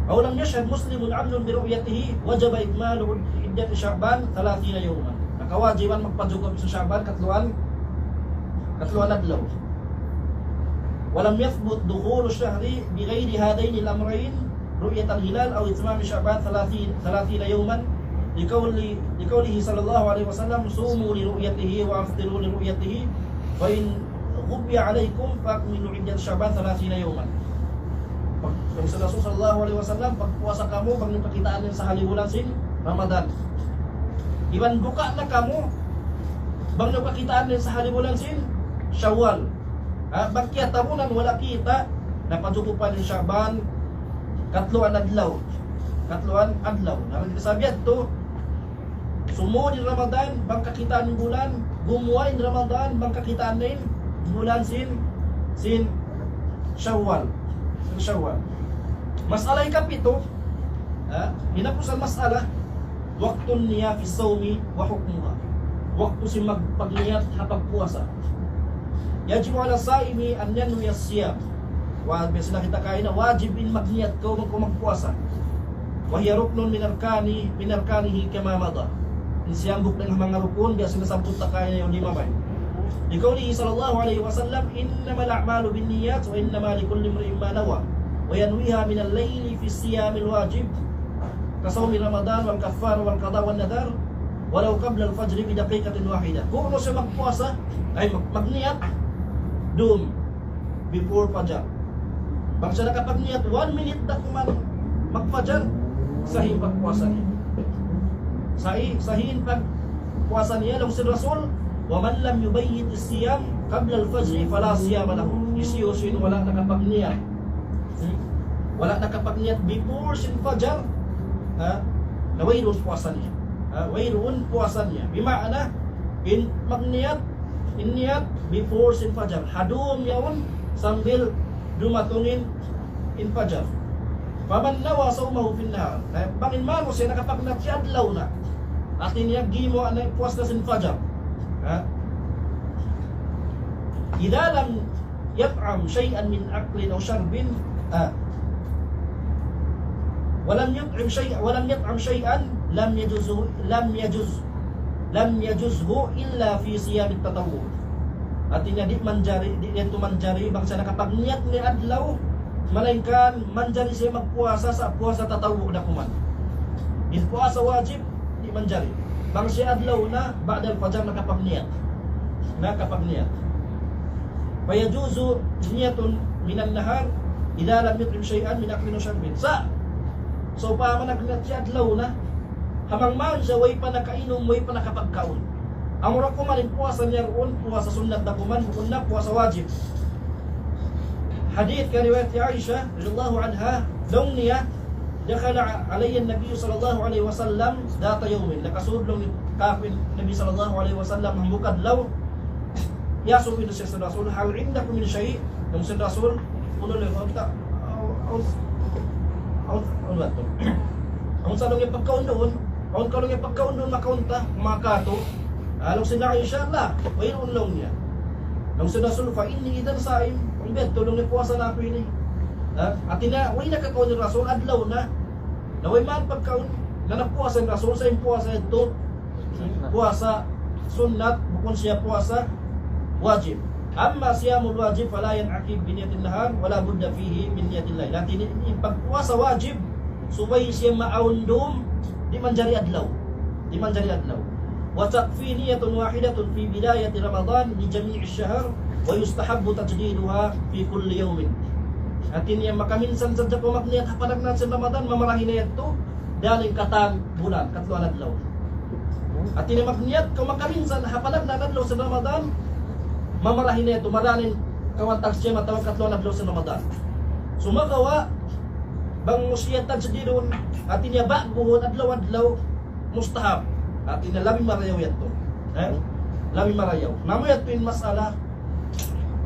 أو لم يشهد مسلم عدل برؤيته وجب إكمال عدة شعبان ثلاثين يوما. Nakawajiban magpajukup sin Sha'ban katluan, katluan adlaw. ولم يثبت دخول الشهر بغير هذين الأمرين، رؤية الهلال أو إتمام شعبان ثلاثين، ثلاثين يوما، لقول، لقوله صلى الله عليه وسلم: صوموا لرؤيته وأفطروا لرؤيته، فإن غبي عليكم فأكملوا عدة شعبان ثلاثين يوما. Pag-, laung sin Rasul sallallahu alayhi wasallam, pagpuasa kamu bang niyu kakitaan in sahali bulan sin Ramadan. Iban buka na kamu bang niyu kakitaan in sahali bulan sin Shawwal. Ha, bang kiyatabunan wala' kita', na pajukupan in Sha'ban, katluan adlaw. Katluan adlaw. Na, sabab yadtu, sumud in Ramadan, bang kakitaan in bulan, gumuwa' in Ramadan, bang kakitaan in bulan sin, sin Shawwal. Sin Shawwal. Mas'ala ikapitu, ha, hinapusan mas'ala, وقت النية في الصوم وحكمها. Waktu sin mag-, pagniyat ha pagpuasa. يجب على الصائم أن ينوي الصيام. Wa-, biya' sin kita kaina, wajib in magniyat kaw mag-, magpuasa. وهي ركن من أركان، من أركانه كما مضى. In siya hambuuk dayn ha manga rukun, biya' sin nasabbut ta kaina yaun limabay. لقوله صلى الله عليه وسلم: إنما الأعمال بالنيات وإنما لكل امرئ ما نوى. وينويها من الليل في الصيام الواجب كصوم رمضان والكفارة والقضاء والنذر ولو قبل الفجر بدقيقة واحدة. Kunu' siya magpuasa, ay mag-, magniyat, dum, before fajar. Bang siya nakapagniyat, one minute da kuman magfajar, sahih in pagpuasa niya. Sahih, sahih in pagpuasa niya, laung sin Rasul, ومن لم يبيت الصيام قبل الفجر فلا صيام له. Hisiyu-siyu in wala' nakapagniyat, hmm? Wala' nakapagniyat before sin fajar, ha? Na wayruun puasa niya. Ha? Wayruun puasa niya. Bima'na, in magniyat, in niyat before sin fajar. Ha dum yaun sambil dumatung in, in fajar. فمن نوى صومه في النهار. Na, bang in manusiya' nakapagniyat ha adlaw na. Hati niya gimuwa' na puas na sin fajar. Ha? إذا لم يطعم شيئا من أكل أو شرب، ah, ولم يطعم شيء، ولم يطعم شيئا لم يجزه، لم يجز، لم يجزه إلا في صيام التطوع. Hati niya di' manjari, di' niya tuud manjari, bang siya nakapagniyat niya adlaw, malaingkan manjari siya magpuasa sa' puasa tatawwu' da kuman. In puasa wajib, di' manjari. Bang siya adlaw na, ba'dal fajar nakapagniyat. Nakapagniyat. فيجوز نية من النهار إذا لم يطعم شيئا من أكل أو شرب. Sa', sawpama nagniyat siya adlaw na, ha manga manusiya' way pa nakainum, way pa nakapagkaun. Amura kuman in puasa niya duun, puasa sunnat da kuman, bukun na puasa wajib. Hadith kan riwayat Aisha radhiyallahu anha, laung niya, دخل علي النبي صلى الله عليه وسلم ذات يوم. Nakasud laung niya kāku' in Nabi sallallahu alayhi wasallam hambuuk adlaw. Iyasubu niya sin Rasul, هل عندكم من شيء؟ Laung sin Rasul, unu laung, awn ta, awn, awn, awn ba ito? Awn sa laung niya pagkaun duun, awn kaw laung niya pagkaun duun, makaun ta, makato. Ah, laung sin Aisha, la, wayruun laung niya. Laung sin Rasul, فإني إذا صائم. Bang biya' ha yan laung niya puasa na aku ini. Ha? Hati niya, way na kakaun in Rasul, adlaw na. Na way man pagkaun, na nagpuasa in Rasul, sa' in puasa yadtu, puasa sunnat, bukun siya puasa wajib. أما صيام الواجب فلا ينعقد بنية النهار ولا بد فيه من نية الليل. Hati niya, in pagpuasa wajib, subay siya maawn dum, di' manjari adlaw. Di' manjari adlaw. وتكفي نية واحدة في بداية رمضان لجميع الشهر ويستحب تجديدها في كل يوم. Hati niya makaminsan sadja kaw magniyat ha panagnaan sin Ramadan, mamarahi na yadtu, dayn ha katan bulan, katluan adlaw. Hati niya magniyat kaw makaminsan ha panagnaan adlaw sin Ramadan, mamarahi na yadtu, maranin kawantag siya matawag katluan adlaw sin Ramadan. Sumagawa', bang mu siya tajdidun, hati niya ba'guhun adlaw-adlaw, mustahab. Hati niya labi marayaw yadtu. Eh? Labi marayaw. Na amu yadtu in mas'ala,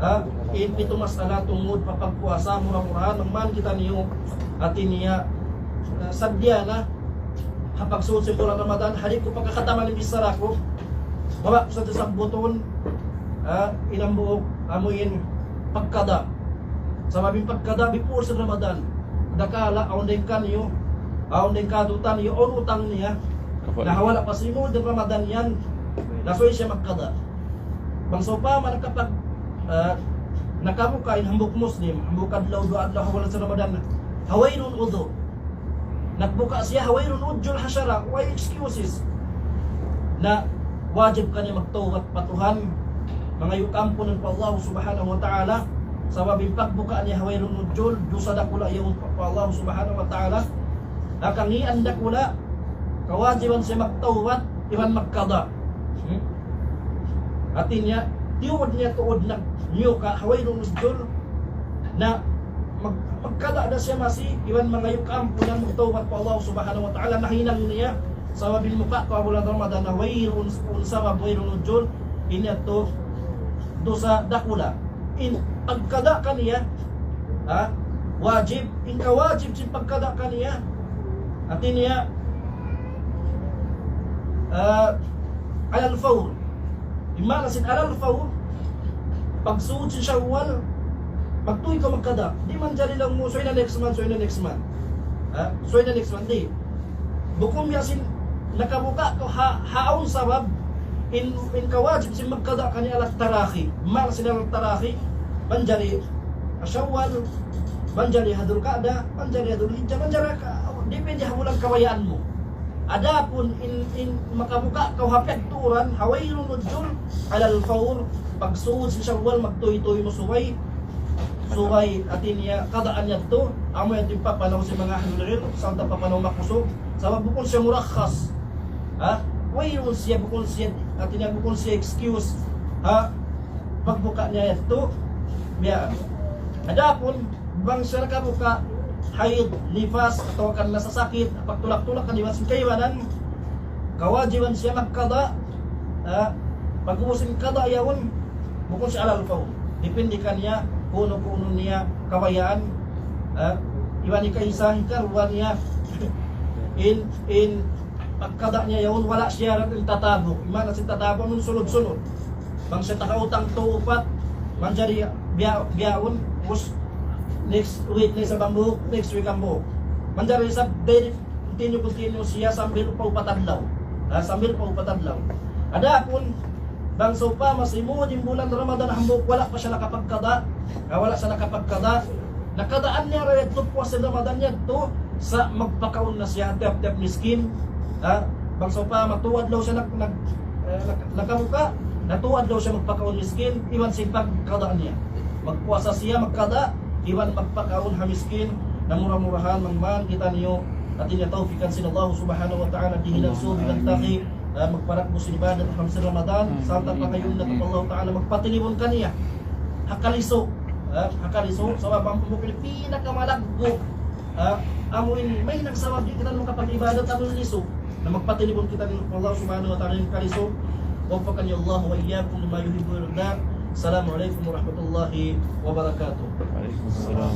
ha? In pitu mas'ala tungud pa pagpuasa, mura-murahan, mangman kitaniyu, hati niya, eh, sadja na, ha pagsuhut sin bulan Ramadan, ha di' ku pagkakataman in bichara ku, mabaya' ku sadja sabbutun, ha? In hambuuk, amu in pagkada. Sabab in pagkada before sin Ramadan, dakula', awn dayn kaniyu, awn dayn kātu'niyu, awn utang niya. Na ha wala' pa simud in Ramadan yan, na subay siya magkada. Bang sawpama nakapag-, ah, nakabuka' in hambuuk Muslim, hambuuk adlaw, duwa adlaw, ha bulan sin Ramadan, ha wayruun udhur. Nagbuka' siya, ha wayruun udjul ha sara', way excuses. Na wajib kaniya magtawbat pa Tuhan, mangayu' kaampunan pa Allah Subhanahu wa Ta'ala, sabab in pagbuka' niya ha wayruun udjul, dusa dakula' yaun pa, pa Allah Subhanahu wa Ta'ala. Na kangīan dakula', kawajiban siya magtawbat, iban magkada. Hmm? Hati niya, tiyuud niya tuud nagmiyuka' ha wayruun udjul, na mag-, magkada da siya masi, iban mangayu' kaampunan, magtawbat pa Allah Subhanahu wa Ta'ala, nahinang niya, sabab in muka' kaw ha bulan Ramadan na wayruun, sabab wayruun udjul, in yadtu dusa dakula'. In pagkada kaniya, ha, wajib, in kawajib sin pagkada kaniya, hati niya, ah, على الفور. In maana sin على الفور, Pagsuud sin Shawwal, magtuy kaw magkada. Di' manjari laung mu, subay na next month, subay na next month. Ha? Subay na next month, di'. Bukun biya' sin nakabuka' kaw ha, ha awn sabab, in, in kawajib sin magkada kaniya ala tarakhi. Mal sin ala tarakhi, manjari Shawwal, manjari ha Dhul-Qa'dah, manjari ha Dhul-Hijjah, manjari ka, depende ha bulan kabayaan mu. Adapun in, in makabuka' kaw ha pagtuuran, ha wayruun udjur, alal fawr, pagsuud sin Shawwal, magtuy-tuy mu subay, subay, hati niya, kadaan niya yadtu, amu yadtu in papanaw sin manga ahlul ilm, sarta' papanaw makusug, sabab bukun siya murakhas. Ha? Wayruun siya, bukun siya, hati niya, bukun siya excuse. Ha? Pagbuka' niya yadtu, biya'. Adapun, bang siya nakabuka', hayd, nifas, atawa kan nasasakit, pagtulak-tulak kan iban sin kaibanan, kawajiban siya magkada, ha, pag-ubus sin kada yaun, bukun siya alal fawr. Depende kaniya, kunu-kunu niya kabayaan, ha, iban ikaisa, hikaruwa niya, in, in, pagkada niya yaun, wala' siya rin tatabu'. Maana sin tatabu', amun sunod-sunod. Bang siya takautang tu upat, manjari biya', biyaun, ubus next week na isab hambuuk, next week hambuuk. Manjari isab, very continue, continue siya sambil pa upat adlaw. Ha, sambil pa upat adlaw. Adapun, bang sawpama simuud in bulan Ramadan hambuuk, wala' pa siya nakapagkada, ha, wala' siya nakapagkada, nakadaan niya ra yadtu puas sin Ramadan yadtu, sa' magpakaun na siya tiyap-tiyap miskin. Ha? Bang sawpama, tu adlaw siya nag-, nag-, eh, nag-, nakabuka', na tu adlaw siya magpakaun miskin, iban sin pagkada niya. Magpuasa siya, magkada, iban magpakaun ha miskin, na mura-murahan, mangman kitaniyu, hati niya tawfikan sin Allah Subhanahu wa Ta'ala, dihilan subi iban taki, eh, magparagbus sin ibadat ha lawm sin Ramadan, sarta' pangayuun natu' pa Allah Ta'ala, magpatilibun kaniya. Ha kalisu, ha, ha kalisu, sabab amu in pinakamalagu', ha, amu in mahinang sabab di' kita makapag-ibadat amu in lisu. Na magpatilibun kitaniyu pa Allah Subhanahu wa Ta'ala in kalisu. وفقني الله وإياكم لما يحب ويرضى. السلام عليكم ورحمة الله وبركاته. Wa alaykum salam.